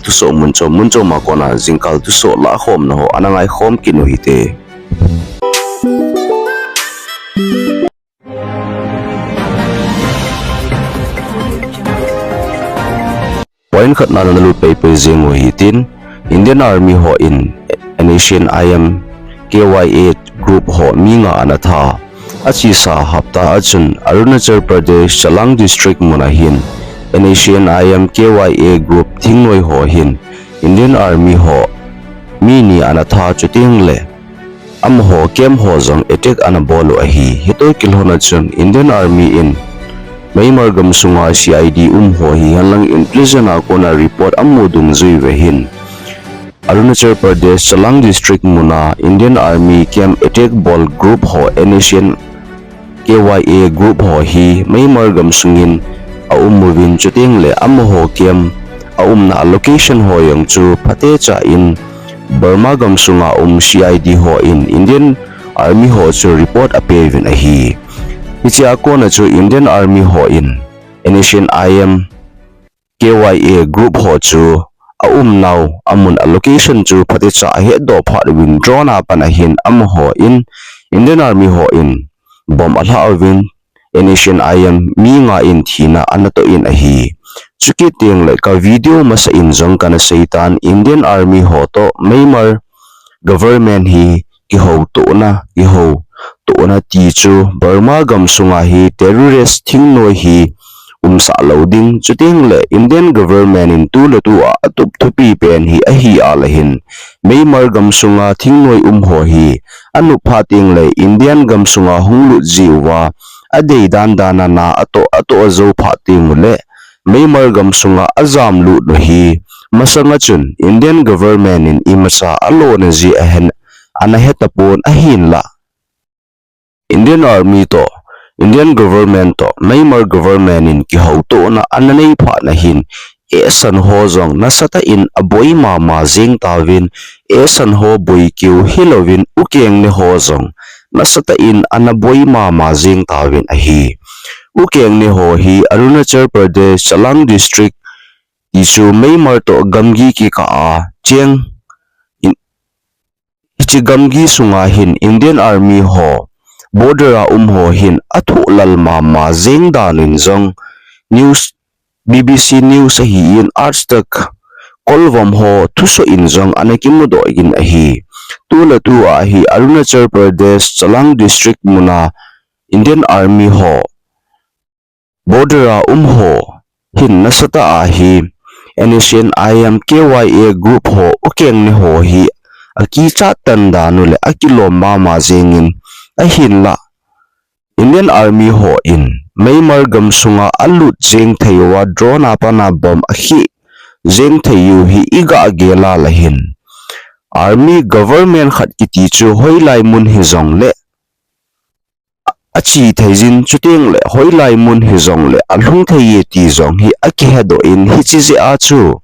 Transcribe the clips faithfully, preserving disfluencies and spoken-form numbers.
thusoh mun chom mun chom a kona jingkal thusoh lahkhomna ho ana ngaikhom kit u hite. Point khatna a nalut peipei jing u hitin, Indian Army hon N S C N I M K Y A group ho mi nga ana tha. Achesa hapta a chun Arunachal Pradesh Challang District mun a hin N S C N I M K Y A group thingnoi ho hin Indian Army ho mi ni ana tha, chuteng le amaho camp ho jong attack ana bol u ahi. Hitoh kilhon a chun Indian Army in Myanmar gamsunga C I D um ho hihen lang intelligence a kona report amu dungjui uva hin Arunachal Pradesh Challang District mun a Indian Army camp attack bol group ho N S C N K Y A group ho hi Myanmar gamsungin aum uvin, chuteng le amaho camp aumna a location ho jong chu phatecha in Burma gamsunga um C I D hon Indian Army ho chu report apeuvin ahi. Hichea kona chu Indian Army hon N S C N I M K Y A group ho chu aumnau amun a location chu phatecha ahetdoh phat uvin drone a pat a hin amahon Indian Army hon bomb alha uvin N S C N I M mi nga in thina ana toh in ahi. Chukit teng le ka video masa in jong kana seitan, Indian Army ho toh Myanmar government hi kihoutohna, kihoutohna ti chu Burma gamsunga hi terrorist thingnoi hi umsah lou ding, chuteng le Indian government in tu le tu a atup thupi pen hi ahi a le hin Myanmar gamsunga thingnoi um ho hi anop phat teng le Indian gamsunga hung lut jiuva adei dan dan a na atoh, atoh jou phat teng u le Myanmar gamsunga ajam lut u hi masanga chun Indian government in imacha alona ji ahen ana hetapon, ahinla Indian Army toh, Indian government toh Myanmar government in kihoutohna ana nei phat na hin, ehsan ho jong nasatah in aboi mama jeng tauvin, ehsan ho boi keu hilouvin ukeng ne ho jong nasatah in ana boi mama jeng tauvin ahi. Ukeng ne ho hi Arunachal Pradesh Challang District ti chu Myanmar toh gamgi kikah a cheng in, hiche gamgi sunga hin Indian Army ho border a um ho hin athoh lal mama jeng dan in jong news, B B C News ahin Aaj Tak kolvom ho thusoh in jong ana kimudoh in ahi. Tu le tu a hi Arunachal Pradesh Challang District mun a Indian Army ho border a um ho hin nasatah a hi N S C N I M K Y A group ho ukeng ne ho hi akichat tan dan u le akilom mama jeng in, ahinla Indian Army hon Myanmar gamsunga alut jeng thei uva drone a pat a bomb akhih jeng thei u hi iga gel a le hin Army government khat kiti chu hoilai mun hijong le ache thei jin, chuteng le hoilai mun hijong le alhung thei e ti jong hi akihedoh in, hiche jeh a chu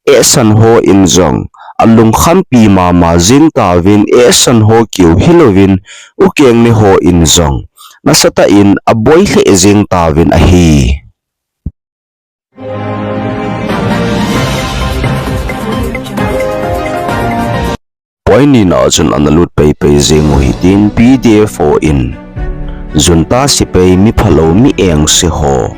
ehsan ho in jong alungkhampi mama jeng tauvin, ehsan ho keu hilouvin ukeng ne ho in jong nasatah in aboi lheh jeng tauvin ahi. Point nina a chun ana lut peipei jeng u hitin, P D F hon junta sepai mi phalou mi engse ho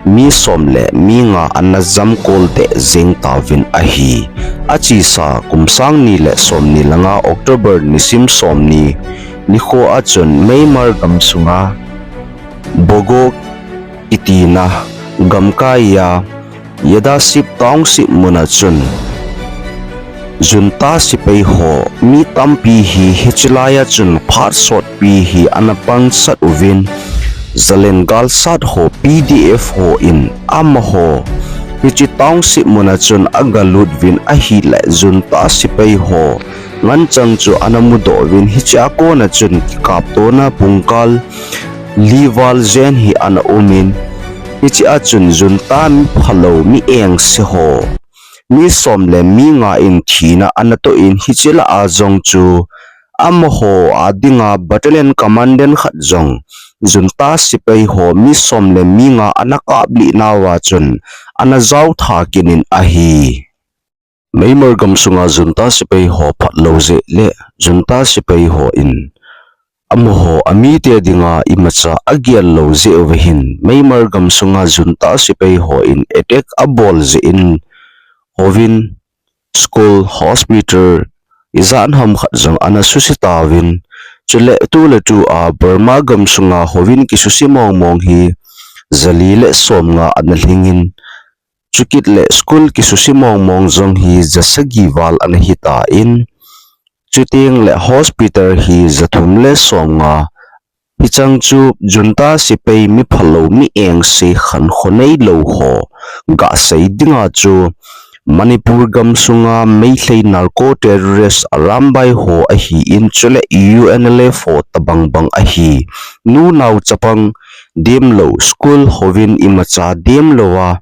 mi som le mi nga ana jamkol deh jeng tauvin ahi. Achesa kum sang ni le som ni le nga October nisim som ni nikho a chun Myanmar gamsunga Bogo kiti na gamkai a Yadasip Township mun a chun junta sepai ho mi tampi hi hiche lai a chun phat sotpi hi ana pangsat uvin, zalen galsat ho P D F hon amaho hiche township mun a chun aga lut uvin ahile junta sepai ho nganchang chu ana mudoh uvin, hiche a kon a chun kikaptona pungkal li val jen hi ana um in, hiche a chun junta mi phalou mi engse ho mi som le mi nga in thina ana toh in, hiche lah a jong chu amaho a dinga battalion commandant khat jong junta sepai ho mi som le mi nga ana kaplih nauva chun ana jao tha kit in ahi. Myanmar gamsunga junta sepai ho phatlou jeh le junta sepai hon amaho amite dinga imacha agel lou jeh uva hin Myanmar gamsunga junta sepai hon attack abol jeh in Howin school, hospital, ijat ham khat jong ana suse tauvin. Chule tuletua Burma gamsunga Howin kisuse mongmong hi jali le somnga ana lhingin, chukit le school kisuse mongmong jong hi jasagi val ana hitan, chuteng le hospital hi jathum le somnga, hicheng chu junta sepai miphalou mi engse khankho neilou ho gasei dinga chu Manipur gamsunga Meitei narco terrorist Arambai ho ahin chule U N L F ho tabang bang ahi. Nunao chapang demlou, school howin imacha demlouva,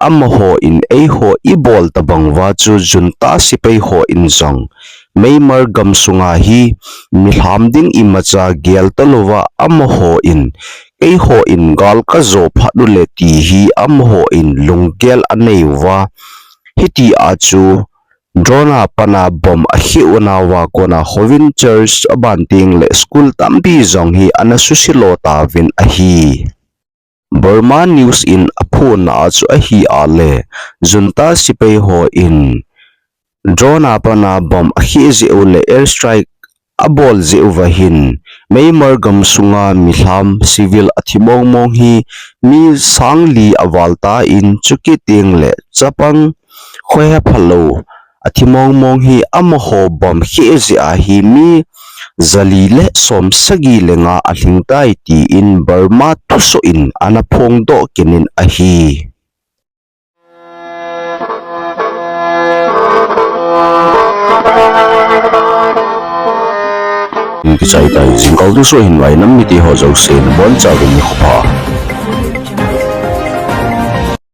amahon eiho ibol tabang uva chu junta sepai hon jong Myanmar gamsunga hi milham ding imacha gel talouva amahon keihon gal kajo phat uleh ti hi amahon lunggel anei uva. Hitia chu drone a pana bomb akheh unauva kona Howin Church aban teng le school tampi jong hi ana suse lo tauvin ahi. Burma News in aphonna a chu ahileh, junta sepai hon drone a pana bomb akheh jeh u le air strike abol jeh uva hin Myanmar gamsunga milham civil athi mongmong hi mi sangli aval tan chukit teng le chapang khohephalou athi mongmong hi amaho bomb kheh jeh a hi mi jali le somsagi le nga alhing tai tin Burma thusoh in ana phongdoh kit in ahi. Kichai tai, jingkah thusoh hin vainam mite ho jouse nabonchauvin nikho pha.